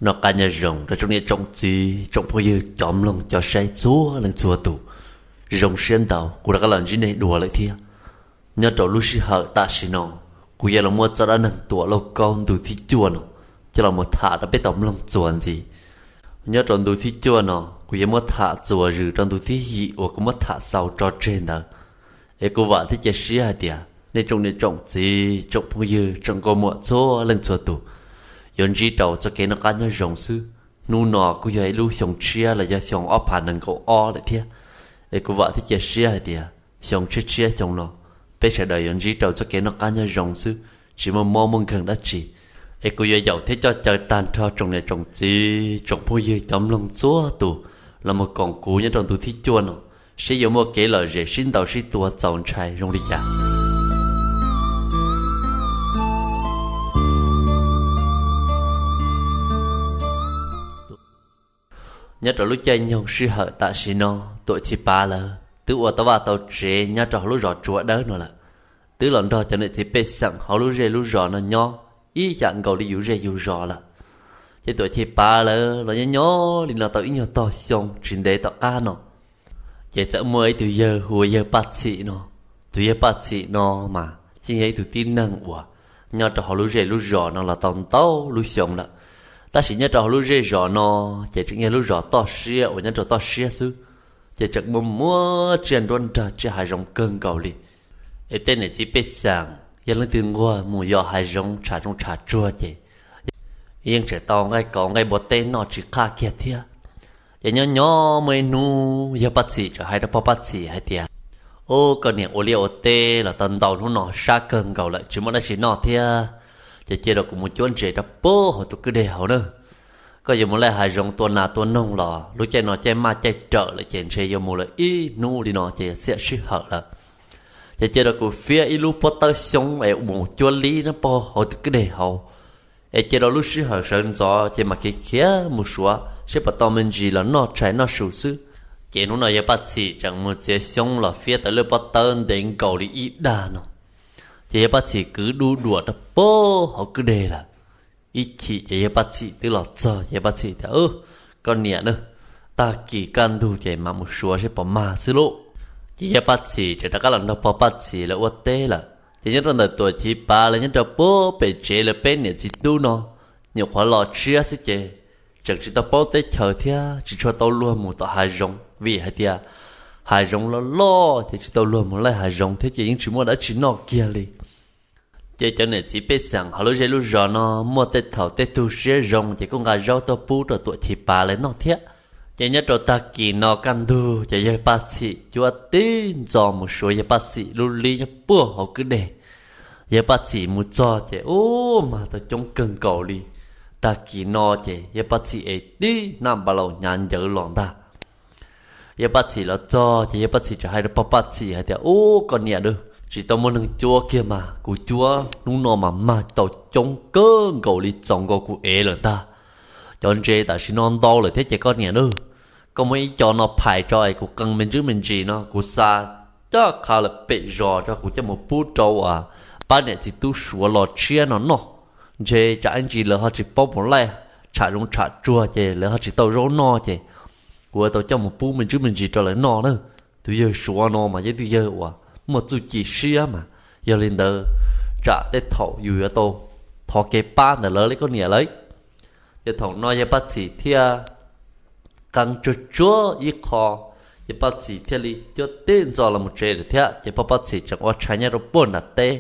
Noj qab nyob zoo rau tsoom niam tsoom txiv tsoom phooj ywg cov mloog cov saib txhua leej txhua tus. Zoo siab ntau kuv rov qab los ntsib nej dua lawm thiab. Nyob rau lub sij hawm tam sim no, kuv yuav los muab txoj dab neeg Tuam Lauj Kaub ntu thib cuaj no coj los mus tham rau peb tau mloog txuas ntxiv. Nyob rau ntu thib cuaj no kuv yuav muab tham txuas zws rau ntu thib yim uas kuv muab tham xaus tso tseg ntawd. Es kuv vam thiab cia siab hais tias nej tsoom niam tsoom txiv tsoom phooj ywg tsoom nkauj muam txhua leej txhua tus yuav ntsib rau txoj kev noj qab nyob zoo xwb. Hnub no kuj yog ib lub xyoo tshiab los yog xyoo ob phav nees nkaum ob lawm thiab. Es kuv vam thiab cia siab hais tias xyoo tshiab tshiab xyoo no peb sawv daws yuav ntsib rau txoj kev noj qab nyob zoo xwb, tsis muaj mob muaj nkeeg dab tsi. Es kuv yuav yaum thiab coj caw tag nrho tsoom niam tsoom txiv tsoom phooj ywg cov mloog txhua tus los mus koom kuv nyob rau ntu thib cuaj no, seb yuav muaj kev lom zem sib ntaus sib tua txaus ntshai zoo li cas. Nyob rau lub caij nyoog sij hawm tam sim no, Tuam Chiv Pav lawv twb ua tau vaj tau tsev nyob rau hauv lub zos Tsua Dawb no lawm, twb los nrog cov niam txiv pej xeem hauv lub zej lub zos no nyob ib yam nkaus li yus zej yus zos lawm. Ces Tuam Chiv Pav lawv los nyob nyob li no tau ib nyuag tog xyoo tsis ntev tom qab no, ces txawm muaj ib tug yawg hu ua yawg Paj Txhim no. Tus yawg Paj Txhim no mas yeej yog ib tug tib neeg uas nyob rau hauv lub zej lub zos no los tau ntau lub xyoo lawm, tab sis nyob rau hauv lub zej zos no ces tseem yog lub zos toj siab uas nyob rau toj siab xwb, ces tseem muaj muab tsiaj nruab nrag tsiaj hav zoov kawg nkaus li. Es tej niam txiv pej xeem yog leej twg nquag mus yos hav zoov tshav zoov tshav tsuag ces yeej tseem tau nqaij kauv nqaij npua teb noj tsis qhaj kiag thiab. Ces nyob nyob muaj ib hnub yawg Paj Txhim txawm hais rau pog Paj Txhim hais tias, Ub, koj niam, ua liaj ua teb los tau ntau hnub no sab kawg nkaus lawm tsis muaj dab tsi noj thiab, ces cia rau kuv mus cuab ntses rau puag hauv tus kwj deg hauv na. Koj yuav mus laij hav zoov tua nas tua noog los lub caij no caij maj caij rawm lawm ces ntshe yuav mus lawm ib hnub li no ces xiam sij hawm lawm. Ces cia rau kuv fiab ib lub pob tawb xyoob es mus cuab lib nyob puag hauv tus kwj deg hauv, es cia rau lub sij hawm sawv ntxov ces mam khiav khiav mus suav seb puas tau me ntsis los noj tshais noj su xwb. Ces hnub no yawg Paj Txhim tseem mus txiav xyoob los fiab tau lub pob tawb ntev nkaus li ib dag no, ces yawg Paj Txhim kwv dub duam rau puag hauv kwj deg lawm. Ib chim ces yawg Paj Txhim twb los txog ces yawg Paj Txhim tias, Koj niam na, tag kis kaj ntug ces mam mus suav seb puas mag xwb lauj. Ces yawg Paj Txhim tseem rov qab los nrog pog Paj Txhim lawv ua teb lawm. Ces nyob rau ntawm Tuam Chiv Pav lawv nyob rau puag pem tsev lawv peb niam txiv tub no, nyuam qhuav los tshiab xwb ces tseem tsis tau paub teb chaws thiab tsis tshua tau luag mus tom hav zoov vim hais tias hav zoov loj loj ces tsis tau luag mus laij hav zoov thiab ces yeej tsis muaj dab tsi noj kiag li. Ces cov niam txiv pej xeem hauv lub zej lub zos no muaj tej thaum tej tug siab zoo ces kuj nqa zaub tuaj pub rau Tuam Chiv Pav lawv noj thiab. Ces nyob rau tag kis no kaj ntug ces yawg Paj Txhim cuab tib ntxo mus suav yawg Paj Txhim lub lib nyob puag hauv kwj deg. Yawg Paj Txhim mus txog ces ub, mag tau coob kawg nkaus li. Tag kis no ces yawg Paj Txhim ev tib hnab npa laus hnyav ncawv los ntag. Yawg Paj Txhim los txog ces yawg Paj Txhim txawm hais rau pog Paj Txhim hais tias, Ub, koj niam, tsis tau muaj neeg cuab kiag mas kuv cuab hnub no mas mag tau coob kawg nkaus li, txaus nkaus kuv ev lawm ntag. Cov ntses tam sim no ntau lawm thiab ces koj niam, koj muab ib co no phais tso es kuv qee me ntsis me ntsis no kuv xa coj qha lawm pem zos tso kuv coj mus pub rau pab niam txiv tub suav los tshiab no noj. Ntshe tsam ib ntsis lawv ho tsis paub mus laij tsham zoov tsham tsuag ces lawv ho tsis tau zaub noj ces kuv tau coj mus pub me ntsis me ntsis rau lawv noj na. Tus yawg suav no mas yog ib tug yawg uas muaj txuj ci siab mas, yog li ntawd tsam tej thaum yus yuav tau thov kev pab ntawm lawv li koj niam lawv. Ces thaum no yawg Paj Txhim thiaj qee tsuag tsuag ib qho, yawg Paj Txhim thiaj li cuab tib ntxo los mus tsev lawm thiab. Ces pog Paj Txhim tseem ua tshais nyob rau puag nram teb,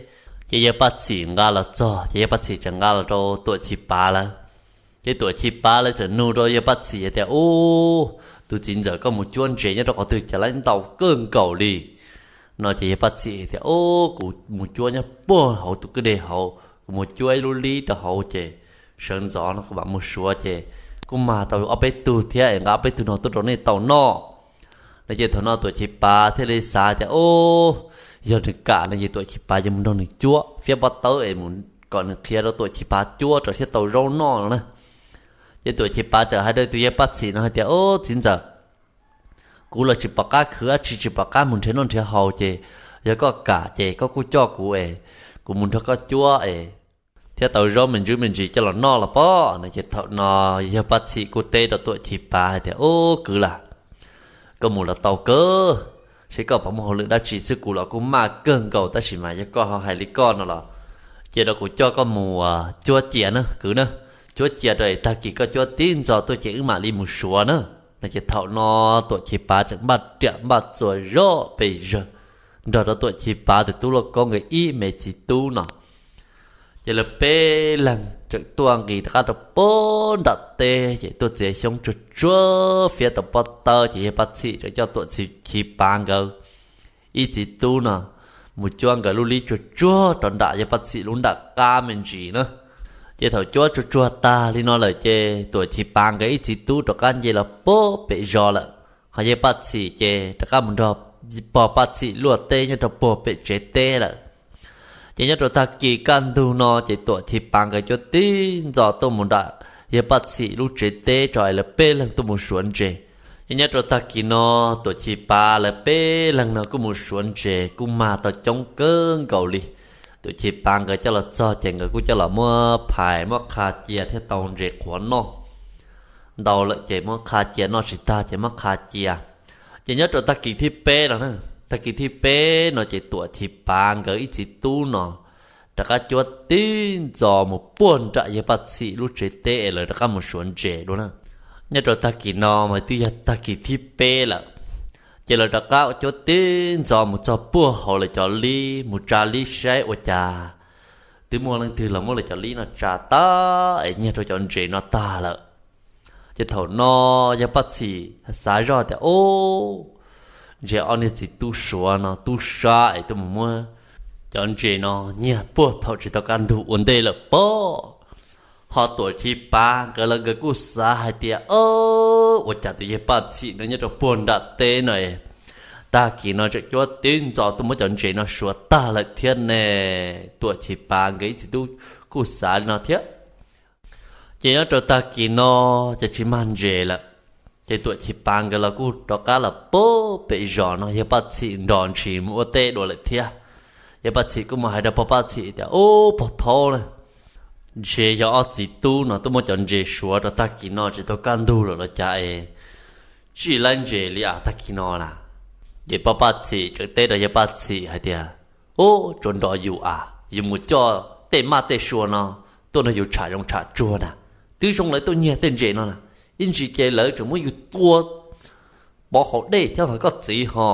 ces yawg Paj Txhim nqa los txog ces yawg Paj Txhim tseem nqa los rau Tuam Chiv Pav lawv. Ces Tuam Chiv Pav lawv txawm nug rau yawg Paj Txhim hais tias, Ub, tus txiv ntxawm, koj mus cuab ntses nyob rau qhov twg cas lawv ntau kawg nkaus li? No ces yawg Paj Txhim tias, Ub, kuv mus cuab nyob puag hauv tus kwj deg hauv, kuv mus cuab ib lub lib rau hauv ces sawv ntxov no kuv mam mus suav ces kuj mag tau ob peb tug thiab es nqa ob peb tug no tuaj rau nej tau noj. No ces thaum no Tuam Chiv Pav thiaj li xav tias, Ub, yog nws kam no ces Tuam Chiv Pav yuav mus nrog nws cuab, fiab pob tawb es mus kom nws qhia rau Tuam Chiv Pav cuab rau thiaj tau zaub noj no na. Ces Tuam Chiv Pav txawm hais rau tus yawg Paj Txhim no hais tias, Ub, txiv ntxawm, kuv los tsis pom qab khwv dab tsi, tsis pom qab mus nrhiav noj nrhiav haus ces yog koj kam ces koj kuj coj kuv es kuv mus nrog koj cuab es thiab tau zaub me ntsis me ntsis coj los noj los pob no. Ces thaum no yawg Paj Txhim kuj teb rau Tuam Chiv Pav hais tias, Ub kwv lam, koj mus los tau kawg, seb koj puas muaj hauj lwm dab tsi xwb, kuv los kuj maj kawg nkaus, tab sis mas yog koj ho hais li koj no los cia rau kuv coj koj mus cuab cia na kwv na. Cuab cia rau es tag kis koj cuab tib ntxov tuaj ces wb mam li mus suav na. No ces thaum no Tuam Chiv Pav tseem npaj riam npaj txuas zoj pes zawg nrog rau Tuam Chiv Pav tus tub lauj kaub nkawd ib me txiv tub no. Ces lawv peb leeg tseem tuaj nqis rov qab rau pob nram teb, ces tuaj txiav xyoob tsuag tsuag fiab tau pob tawb, ces yawg Paj Txhim tseem coj Tuam Chiv Pav nkawd ib txiv tub no mus cuab nkawd lub lib tsuag tsuag rau nram yawg Paj Txhim lub nram qab me ntsis na. Ces thaum cuab tsuag tsuag tag li no lawm ces Tuam Chiv Pav nkawd ib txiv tub rov qab nce los puag pem zos lawm, ho yawg Paj Txhim ces rov qab mus nrog pog Paj Txhim luaj teb nyob rau puag pem tsev teb lawm. Ces nyob rau tag kis kaj ntug no ces Tuam Chiv Pav nkawd cuab tib ntxov tuaj mus nram yawg Paj Txhim lub tsev teb tso es lawv peb leeg tuaj mus suav ntses. Ces nyob rau tag kis no Tuam Chiv Pav lawv peb leeg no kuj mus suav ntses kuj mag tau coob kawg nkaus li. Tuam Chiv Pav nkawd coj los txog ces nkawd kuj coj los muab phais muab qha cia thiab tau ntses qhuav noj ntau lawm ces muab qha cia, noj tsis tag ces muab qha cia. Ces nyob rau tag kis thib peb los na, tag kis thib peb no ces Tuam Chiv Pav nkawd ib txiv tub no rov qab cuab tib ntxov mus puag nram yawg Paj Txhim lub tsev teb es lawv rov qab mus suav ntses dua na. Nyob rau tag kis no mas twb yog tag kis thib peb lawm, ces lawv rov qab cuab tib ntxov mus txog puag hauv lawv cov lib mus tsa lib saib ua cas twb muaj leej twg los muab lawv cov lib no tsa tag es nyiag rau cov ntses no tag lawm. Ces thaum no yawg Paj Txhim xav zoj tias, Ub, ntshe ob niag txiv tub suav no tub sab es tuaj mus muab cov ntses no nyiag puag thaum tsis tau kaj ntug ua ntej lawm pob. Ho Tuam Chiv Pav nkawd los nkawd kuj xav hais tias, Ub, ua cas tus yawg Paj Txhim no nyob rau puag nram teb no es tag kis no tseem cuab tib ntxov tuaj muab cov ntses no suav tag lawm thiab ne? Tuam Chiv Pav nkawd ib txiv tub kuj xav li no thiab. Ces nyob rau tag kis no ces tsis mag ntses lawm, ces Tuam Chiv Pav nkawd los kuj rov qab los puag pem zos no, yawg Paj Txhim nrog ntshis mus ua teb dua lawm thiab. Yawg Paj Txhim kuj mus hais rau pog Paj Txhim tias, Ub, pog thaub na, ntshe yog ob txiv tub no tuaj muab cov ntses suav rau tag kis no tsis tau kaj ntug lawm los cas es tsis laib ntses li as tag kis no na. Ces pog Paj Txhim tseem teb rau yawg Paj Txhim hais tias, Ub, tsuas nrog yus as, yus mus coj tej maj tej sua no tuaj nrog yus tsham zoov tsham tsuag na, twb zoo lawv tuaj nyiag tej ntses no na, ib ntsis ces lawv tseem muab yus tua pov hauv dej thiab ho koj txiv ho.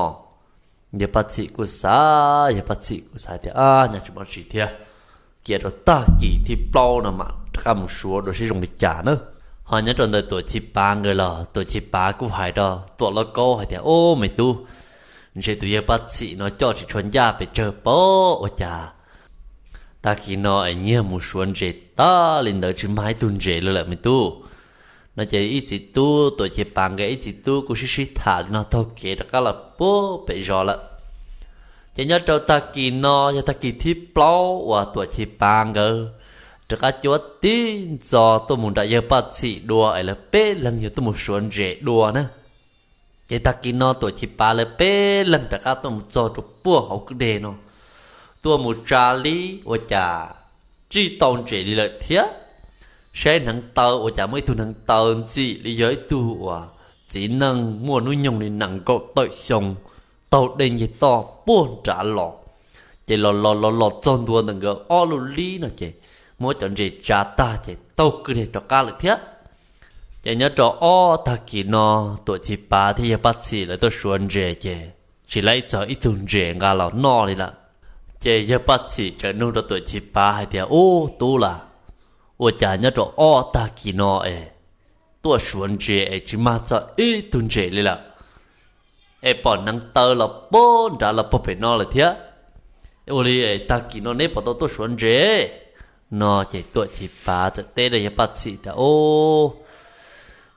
Yawg Paj Txhim kuj xav, yawg Paj Txhim kuj xav tias, Ab, nyaj tsis muaj tsi thiab, cia rau tag kis thib plaub no mam rov qab mus suav dua seb zoo li cas na. Ho nyob rau ntawm Tuam Chiv Pav nkawd los Tuam Chiv Pav kuj hais rau Tuam Lauj Kaub hais tias, Ub, me tub, ntshe tus yawg Paj Txhim no coj tsis tshua ncaj pes tsawg pob, ua cas tag kis no es nyiag mus suav ntses tag li ntawd tsis mag ib tug ntses li lawm me tub. No ces ib txiv tub, Tuam Chiv Pav nkawd ib txiv tub kuj sib sib tham li no taug kev rov qab los puag pem zos lawm. Ces nyob rau tag kis no yog tag kis thib plaub uas Tuam Chiv Pav nkawd rov qab cuab tib ntxov tuaj mus nram yawg Paj Txhim dua es lawv peb leeg yog tuaj mus suav ntses dua na. Ces tag kis no Tuam Chiv Pav lawv peb leeg rov qab tuaj mus txog rau puag hauv kwj deg no, tuaj mus tsa lib ua cas tsis tau ntses li lawm thiab. Saib hneev taw ua cas muaj ib tug hneev taw ntxim li yog ib tug uas txiv neej muaj hnub nyoog li nees nkaum tawm xyoo taug dej nce toj puag nrad los. Ces los los los los txog ntua ntawm nkawd ob lub lib no ces muab cov ntses tsa tag ces taug kwj deg rov qab lawm thiab. Ces nyob rau ob tag kis no Tuam Chiv Pav thiab yawg Paj Txhim lawv tuaj suav ntses ces tsis laib txog ib tug ntses nqa los noj li lawm. Ces yawg Paj Txhim tseem nug rau Tuam Chiv Pav hais tias, Ub tub las, ua cas nyob rau ob tag kis no es tuaj suav ntses es tsis mag txog ib tug ntses li lawm, es pom hneev taw los puag nrad los puag pem no lawm thiab. Ua li tag kis no neb puas tau tuaj suav ntses? No ces Tuam Chiv Pav txawm teb rau yawg Paj Txhim tias, Ub,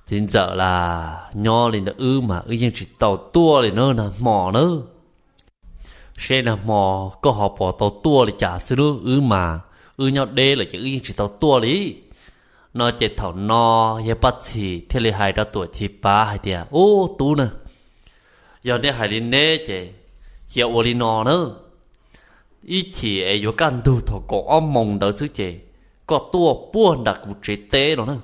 txiv ntxawm las, nyob li ntawm wb mas wb yeej tsis tau tuaj li na nag hmo na. Seb nag hmo koj ho puas tau tuaj li cas xwb lub, wb mas wb nyob deb lawm ces wb yeej tsis tau tuaj li. No ces thaum no yawg Paj Txhim thiaj li hais rau Tuam Chiv Pav hais tias, Ub tub na, yog neb hais li neb ces cia ua li no na, ib chim es yuav kaj ntug thaum kaum ob moos ntawd xwb ces koj tuaj puag nram kuv tsev teb no na.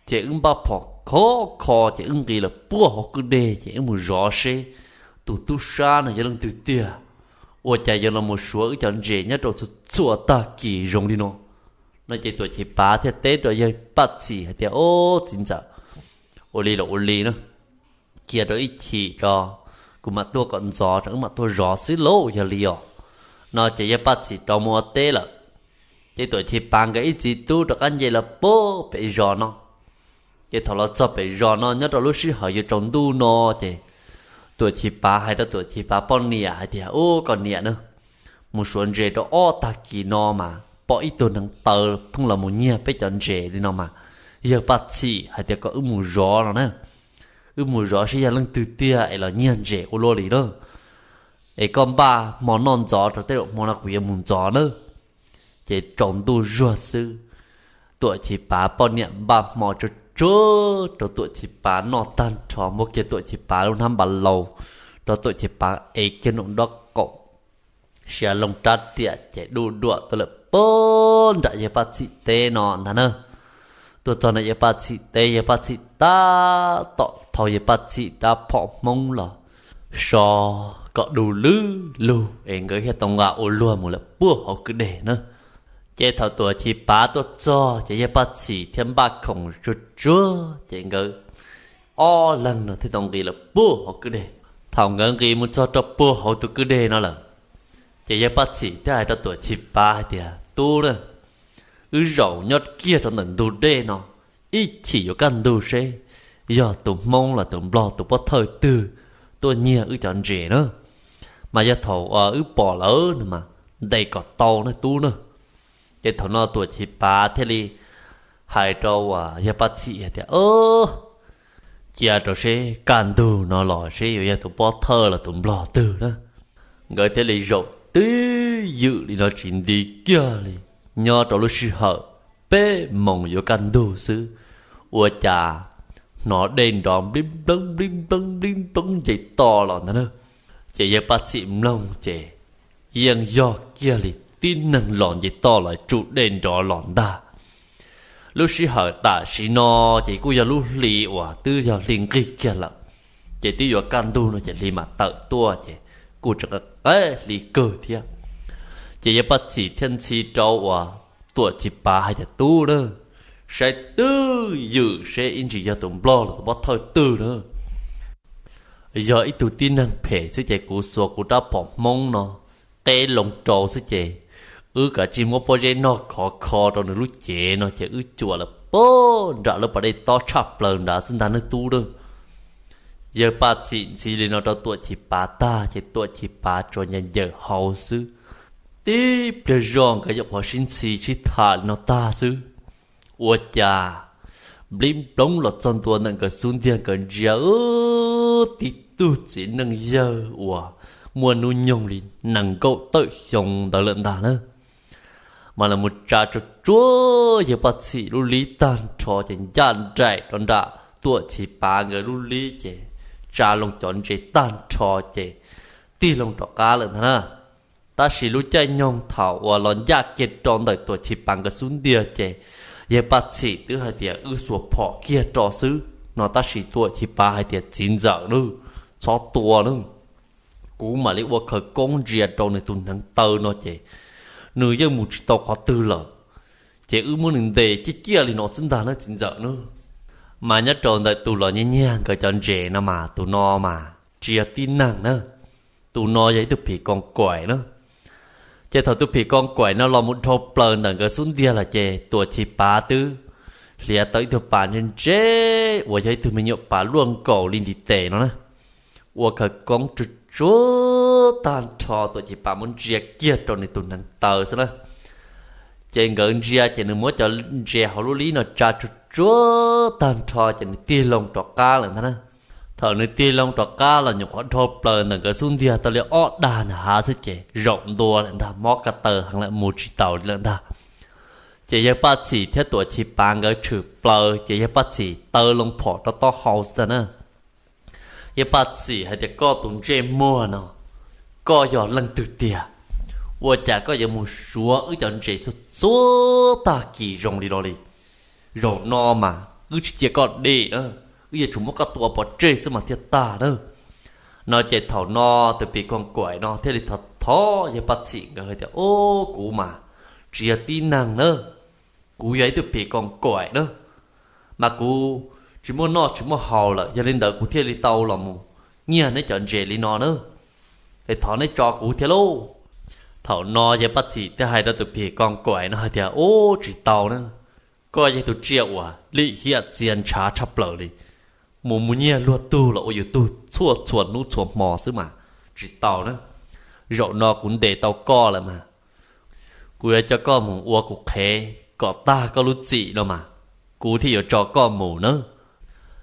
Ces wb npaj phom khov kho ces wb nqis lawm puag hauv kwj deg ces wb mus zov seb tus tub sab no yog leej twg tiag, ua cas yuav los mus suav wb cov ntses nyob rau txhua txhua tag kis zoo li no. No ces Tuam Chis Pav thiaj teb rau yawg Paj Txhim hais tias, Ob, txiv ntxawm, ua li los ua li na, cia rau ib chim tso, kuv mam tuaj kom ntxov rau wb mam tuaj zov xwb lauj, yog li os. No ces yawg Paj Txhim rov mus ua teb lawm. Ces Tuam Chis Pav nkawd ib txiv tub rov qab nce los puag pem zos no. Ces thaum los txog pem zos no nyob rau lub sij hawm yuav tsaus ntuj no ces Tuam Chis Pav hais rau Tuam Chis Pav poj niam hais tias, Ub, koj niam na, mus suav ntses rau ob tag kis no mas pom ib tug neev taw pheej los mus nyiag peb cov ntses li no mas, yawg Paj Txhim hais tias kom wb mus zov no na. Wb mus zov seb yog leej twg tiag es los nyiag ntses ua luaj li na. Es koj npaj hmo noj ntxov rau tej zaum hmo no kuv yuav mus ntxov na. Ces tsaus ntuj zuag xwb, Tuam Chis Pav poj niam npaj hmo tsuag tsuag rau Tuam Chis Pav noj tag nrho, muab kiag Tuam Chis Pav lub hnab npas laus rau Tuam Chis Pav ev kiag nraum nrob qaum, sia loo rab riam ces duj duam tuaj lawm puag nram yawg Paj Txhim teb no ntag na. Tuaj txog nram yawg Paj Txhim teb, yawg Paj Txhim tab tom thau yawg Paj Txhim rab phom Hmoob los so kom du lug lug es nkawd thiaj tau nqa ua luag mus lawm puag hauv kwj deg na. Ces thaum Tuam Chis Pav tuaj txog ces yawg Paj Txhim thiaj npaj khoom tsuag tsuag ces nkawd ob leeg no thiaj tau nqis lawm puag hauv kwj deg. Thaum nkawd nqis mus txog rau puag hauv tus kwj deg no lawm, ces yawg Paj Txhim thiaj hais rau Tuam Chis Pav hais tias, Tub na, wb zaum nyob kiag rau ntawm ntug dej no, ib chim yuav kaj ntug seb yog tus Hmoob los tus Nplog tus pov thawj twg tuaj nyiag wb cov ntses na. Mas yog thaum wb pom lawm no mas ntes kom tau na tub na. Ces thaum no Tuam Chis Pav thiaj li hais rau yawg Paj Txhim hais tias, Cia rau seb kaj ntug no los seb yuav yog tus pov thawj los tus Nplog twg na. Nkawd thiaj li zaum twj ywm li no tsis nti kiag li. Nyob rau lub sij hawm peb moos yuav kaj ntug xwb, ua cas hnov dej nrov nplib nploob nplib nploob nplib nploob nce toj los ntag na. Ces yawg Paj Txhim mloog ces yeej yog kiag li tib neeg los nce toj los tsuj dej nrov los ntag. Lub sij hawm tam sim no ces kuj yog lub hli uas twb yog hli nqig kiag lawm, ces twb yuav kaj ntug no ces hli mam tawm tuaj ces kuj tseem qab hli kawg thiab. Ces yawg Paj Txhim thiaj ntxhi rau uas Tuam Chis Pav hais tias, Tub na, saib twj ywm seb ib ntsis yog tus Nplog los tus pov thawj twg na. Yog ib tug tib neeg phem xwb ces kuv xuas kuv rab phom Hmoob no qeb loo rau xwb ces wb kav tsij muab pob zeb noj khov kho rau nws lub cev no ces wb cuam lawm puag nram lub pas dej tob tshaj plaws nrad xwb ntag nawb tub na. Yawg Paj Txhim ntxhi li no rau Tuam Chis Pav tag ces Tuam Chis Pav tsuas ncaws ncaws hau xwb. Tib pliag zoj nkawd nyuam qhuav sib ntxhi sib tham li no tag xwb, ua cas nplib nploov los txog ntua ntawm nkawd xub ntiag nkawd ntsia tib tug txiv neej yawg uas muaj hnub nyoog li nees nkaum tawm xyoo ntawd lawm ntag na. Mas los mus tsa tsuag tsuag yawg Paj Txhim lub lib tag nrho ces ncaj nraim rau nram Tuam Chis Pav nkawd lub lib ces tsa loo cov ntses tag nrho ces tig loo rov qab lawm ntag na. Tab sis lub caij nyoog thaum uas los ncaj kiag rau ntawm Tuam Chis Pav nkawd xub ntiag ces yawg Paj Txhim twb hais tias, Wb xuas phom kiag rau xwb no, tab sis Tuam Chis Pav hais tias, Txiv ntxawm nawb, txhob tua nawb, kuv mam li ua khawv koob ntsia rau nws tus hneev taw no ces nws yeej mus tsis tau qhov twg lawm, ces wb muab nws ntes ciaj ciaj li no xwb ntag nawb txiv ntxawm nawb. Mas nyob rau ntawm tus los nyiag nyiag nkawd cov ntses no mas tus no mas tsis yog tib neeg na, tus no yog ib tug phim koos kaim na. Ces thaum tus phim koos kaim no los mus dhau plaws ntawm nkawd xub ntiag lawm ces Tuam Chis Pav twb hliav tau ib tug pas ntse ntse uas yog ib tug me nyuam pas luaj nkaus li ntiv tes no na, ua khawv koob tsuag tsuag tag nrho Tuam Chis Pav muab ntsia kiag rau nws tus hneev taw xwb na. Ces nkawd ntsia ces nws muab cov ntses hauv lub lib no tsa tsuag tsuag tag nrho ces nws tig loo rov qab lawm ntag na. Thaum nws tig loo rov qab los nyuam qhuav dhau plaws ntawm nkawd xub ntiag tau li ob dag nws hav xwb ces zaum ntua lawm ntag, mob ko taw heev lawm mus tsis taus li lawm ntag. Ces yawg Paj Txhim thiab Tuam Chis Pav nkawd tshwm plaws ces yawg Paj Txhim taw loo phom rau taub hau xwb ntag na. Yawg Paj Txhim hais tias, Koj tus ntsej muag no, koj yog leej twg tiag? Ua cas koj yuav mus suav wb cov ntses txhua txhua tag kis zoo li no li? Zaum no mas wb tsis cia koj dim na, wb yuav tsum muab koj tua pov tseg xwb mas thiaj tag na. No ces thaum no tus phim koos kaim no thiaj li thov thov yawg Paj Txhim nkawd hais tias, Ub, kuv mas tsis yog tib neeg na, kuv yog ib tug phim koos kaim na, mas kuv tsis muaj noj tsis muaj haus lawm, yog li ntawd kuv thiaj li tau los mus nyiag neb cov ntses li no na, es thov neb tso kuv thiab lauj. Thaum no yawg Paj Txhim thiaj hais rau tus phim koos kaim no hais tias, Ub, tsis tau na, koj yog tus tsiaj uas lim hiam txias ntshav tshaj plaws li, mus mus nyiag luag tug los ua yus tug txhua txhua hnub txhua hmo xwb mas tsis tau na. Zaum no kuv ntes tau koj lawm mas kuv yuav coj koj mus ua kuv qhev kom tag koj lub txim no mas kuv thiaj yuav tso koj mus na.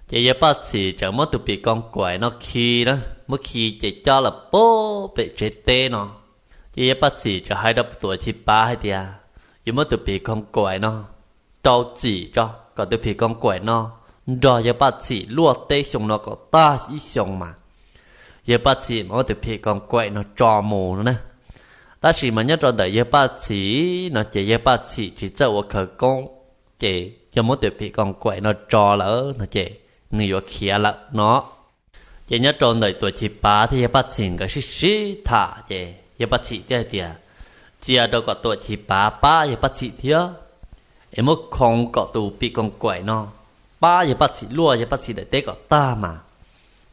Ces yawg Paj Txhim txawm muab tus phim koos kaim no khi na, muab khi ces coj los puag pem tsev teb no. Ces yawg Paj Txhim txawm hais rau Tuam Chiv Pav hais tias, Yuav muab tus phim koos kaim no rau txim tso, kom tus phim koos kaim no nrog yawg Paj Txhim luaj teb xyoo no kom tag ib xyoos mas yawg Paj Txhim mas muab tus phim koos kaim no tso mus no na. Tab sis mas nyob rau ntawm yawg Paj Txhim no ces yawg Paj Txhim tsis txawj ua khawv koob, ces yog muab tus phim koos kaim no tso lawm no ces nws yuav khiav lawm no. Ces nyob rau ntawm Tuam Chiv Pav thiab yawg Paj Txhim nkawd sib sib tham ces yawg Paj Txhim thiaj hais tias, Cia rau kom Tuam Chiv Pav pab yawg Paj Txhim thiab, es muab khoo kom tus phim koos kaim no pab yawg Paj Txhim luaj yawg Paj Txhim daim teb kom tag mas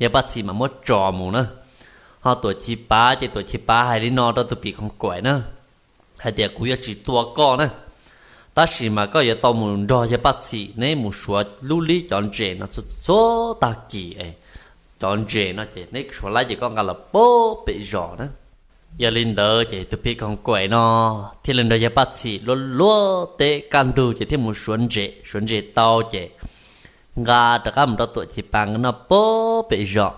yawg Paj Txhim mas muab tso mus na. Ho Tuam Chiv Pav ces Tuam Chiv Pav hais li no rau tus phim koos kaim na, hais tias, Kuv yuav tsis tua koj na, tab sis mas koj yuav tau mus nrog yawg Paj Txhim neb mus suav lub lib cov ntses no txhua txhua tag kis es cov ntses no ces neb suav laib ces koj nqa los puag pem zos na. Yog li ntawd ces tus phim koos kaim no thiaj li nrog yawg Paj Txhim luaj luaj teb kaj ntug ces thiaj mus suav ntses, suav ntses tau ces nqa rov qab mus rau Tuam Chiv Pav nkawd noj puag pem zos.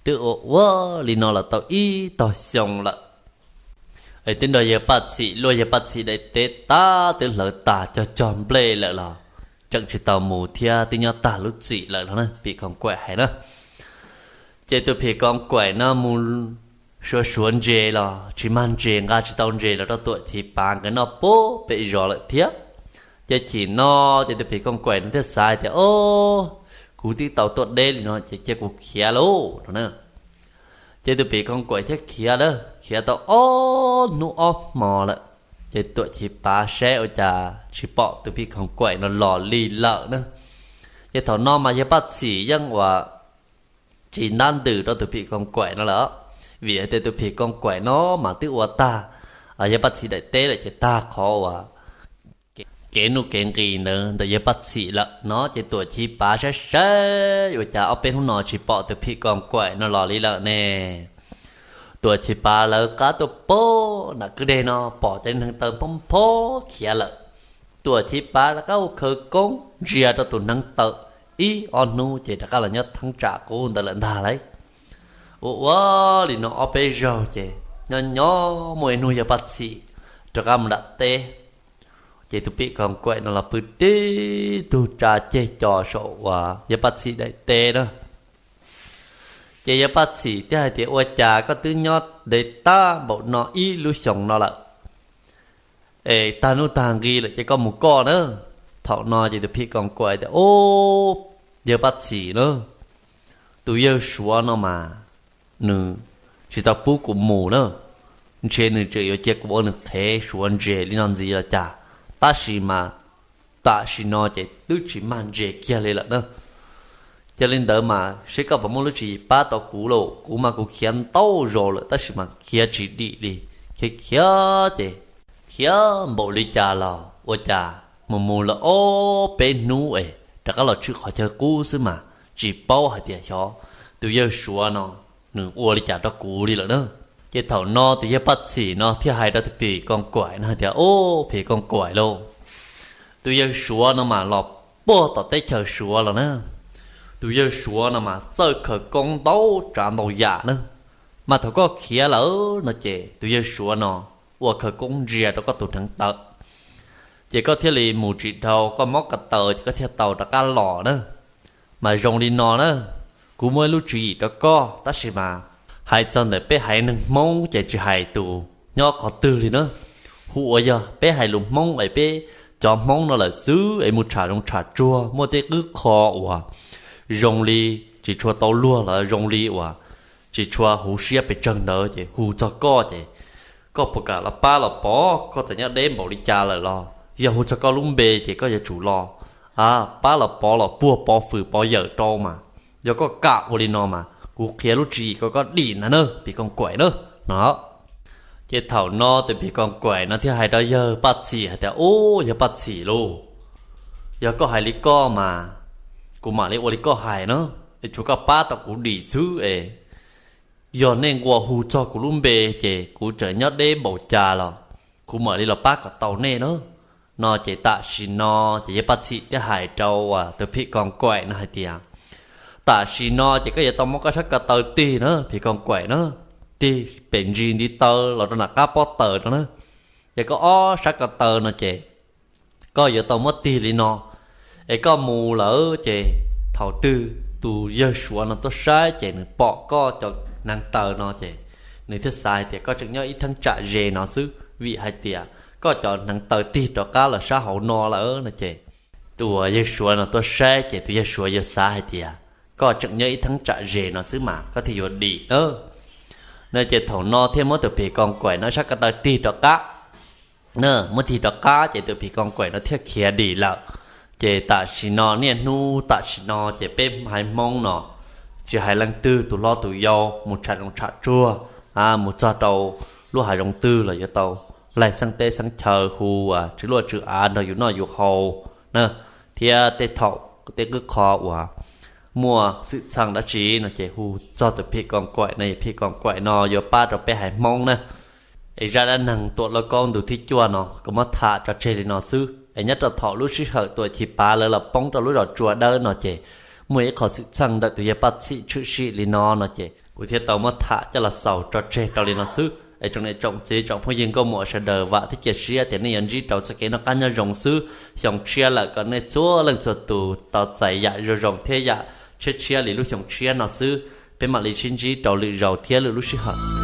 Twb ua ua li no los tau ib tog xyoo lawm, es twb nrog yawg Paj Txhim luaj yawg Paj Txhim daim teb tag, twb hlawv tas cog cog nplej lawm los tseem tsis tau mus thiab, twb nyob tag lub txim lawm no na, phim koos kaim hais na. Ces tus phim koos kaim no mus suav suav ntses los tsis mag ntses, nqa tsis tau ntses los rau Tuam Chiv Pav nkawd noj puag pem zos lawm thiab. Ces chim no ces tus phim koos kaim no thiaj xav hais tias, Ob, kuv twb tau tuaj deb li no ces cia kuv khiav lauj no na. Ces tus phim koos kaim thiaj khiav lawm, khiav tau ob hnub ob hmo lawm, ces Tuam Chiv Pav saib ua cas tsis pom tus phim koos kaim no los li lawm na. Ces thaum no mas yawg Paj Txhim yeej ua tsis ntab ntws rau tus phim koos kaim no lawm, vim hais tias tus phim koos kaim no mas twb ua tag yawg Paj Txhim daim teb lawm, ces tag qhov uas kev nuj kev nqis ntawd ntawm yawg Paj Txhim lawm no. Ces Tuam Chiv Pav saib saib ua cas ob peb hnub no tsis pom tus phim koos kaim no los li lawm ne. Tuam Chiv Pav lawv qab tuaj puag nram kwj deg no pom cov hneev taw phob phob khiav lawm. Tuam Chiv Pav rov qab ua khawv koob ntsia rau tus hneev taw ib ob hnub ces rov qab los nyob theeb tsam qub ntawd lawm ntag lauj. Ua ua li no ob peb zaug ces nyob nyob muaj ib hnub yawg Paj Txhim rov qab mus nram teb, ces tus phim koos kaim no los pw tib tug tsa ceg co saum uas yawg Paj Txhim daim teb na. Ces yawg Paj Txhim thiaj hais tias, Ua cas koj twb nyob ntev tag npaum no ib lub xyoos no lawm, es tag hnub tag nqi lawm ces koj mus koj na. Thaum no ces tus phim koos kaim tias, Ob, yawg Paj Txhim na, tus yawg Suav no mas nws tsis tau pub kuv mus na, ntshe nws tseem yuav cia kuv ua nws qhev suav ntses li no ntxiv los cas. Tab sis mas tam sim no ces twb tsis mag ntses kiag li lawm na. Cia li ntawd mas seb koj puas muaj lub tswv yim pab tau kuv lauj. Kuv mas kuv khiav ntau zaus lawm tab sis mas khiav tsis dim li, khiav khiav ces khiav npaum li cas los ua cas mus mus lawm ob peb hnub es rov qab los tshwm qhov chaw qub xwb mas tsis paub hais tias xyov tus yawg Suav no nws ua li cas rau kuv li lawm na. Ces thaum no tus yawg Paj Txhim no thiaj hais rau tus phim koos kaim no hais tias, Ob, phim koos kaim lauj, tus yawg Suav no mas los puag tom teb chaws Suav los na. Tus yawg Suav no mas txawj khawv koob ntau tsav ntau yam na. Mas thaum koj khiav lawm no ces tus yawg Suav no ua khawv koob ntsia rau koj tus hneev taw, ces koj thiaj li mus tsis dhau, koj mob ko taw ces koj thiaj tau rov qab los na. Mas zoo li no na, kuv muaj ib lub tswv yim rau koj, tab sis mas hais txog ntawm peb haiv neeg Hmoob ces tsis hais tus nyob qhov twg li na. Hu uas yog peb hais lus Hmoob es peb cov Hmoob no lawm xwb es mus tsham zoov tsham tsuag muaj tej qwb qho uas zoo li tsis tshua tau luag los zoo li uas tsis tshua huv siab pes tsawg ntawd ces hu txog koj ces koj puas kam los pab los pov? Koj txawm nyob deb npaum li cas lawm los yog hu txog koj lub npe ces koj yuav tsum los, a, pab los pov los puag pov fwm pov yawm rau mas. Yog koj kam ua li no mas kuv qhia lub tswv yim kom koj dim ntag na, phim koos kaim na, no. Ces thaum no tus phim koos kaim no thiaj hais rau yawg Paj Txhim hais tias, Ub, yawg Paj Txhim lauj, yog koj hais li koj mas kuv mam li ua li koj hais na, es tsuav koj pab tau kuv dim xwb es yog nej nqua hu txog kuv lub npe ces kuv tseem nyob deb npaum cas los kuv mam li los pab kom tau nej na, no. Ces tam sim no ces yawg Paj Txhim thiaj hais rau tus phim koos kaim no hais tias, Tam sim no ces koj yuav tau muab koj sab ko taw tig na, phim koos kaim na, tig pem ntsis ntiv taw los rau nram qab pob taws no na. Ces koj ob sab ko taw no ces koj yuav tau muab tig li no, es koj mus lawm ces thaum twg tus yawg Suav no tuaj saib ces nws pom koj cov hneev taw no ces nws thiaj xav hais tias koj tseem nyob ib theeb tsam ze no xwb, vim hais tias koj cov hneev taw tig rov qab los sab hauv no lawm no ces tus yawg Suav no tuaj saib ces tus yawg Suav yuav xav hais tias koj tseem nyob ib theeb tsam ze no xwb mas koj thiaj yuav dim na. No ces thaum no thiaj muab tus phim koos kaim no sab ko taw tig rov qab. Muab tig rov qab ces tus phim koos kaim no thiaj khiav dim lawm. Ces tam sim no niaj hnub tam sim no ces peb haiv Hmoob no tsis hais leej twg, tus hlob tus yau, mus tsham zoov tsham tsuag, mus txog rau lub hav zoov twg los yuav tau laig xeeb teb xeeb chaw hu tsw luaj tsw av nrog yus noj yus haus na, thiab tej thaum tej qwb qho uas muaj xwm txheej dab tsi no ces hu txog tus phim koos kaim no, phim koos kaim no yuav pab rau peb haiv Hmoob na. Es zaj dab neeg Tuam Lauj Kaub ntu thib cuaj no kuv muab tham tso tseg li no xwb. Es nyob rau thaum lub sij hawm Tuam Chis Pav lawv los poob rau lub zos Tsua Dawb no ces muaj ib qho xwm txheej ntawm tus yawg Paj Txhim tshwm sim li no no ces kuv thiaj tau muab tham coj los xaus tso tseg rau li no xwb. Es tsoom niam tsoom txiv tsoom phooj ywg nkauj muam sawv daws, vam thiab cia siab tias nej yuav ntsib rau txoj kev noj qab nyob zoo xwb. Xyoo tshiab lawm kom nej txhua leej txhua tus tau txais yam zoo zoo thiab yam tshiab tshiab li lub xyoo tshiab no xwb. Peb mam li sib ntsib rau lwm zaus thiab lwm lub sij hawm.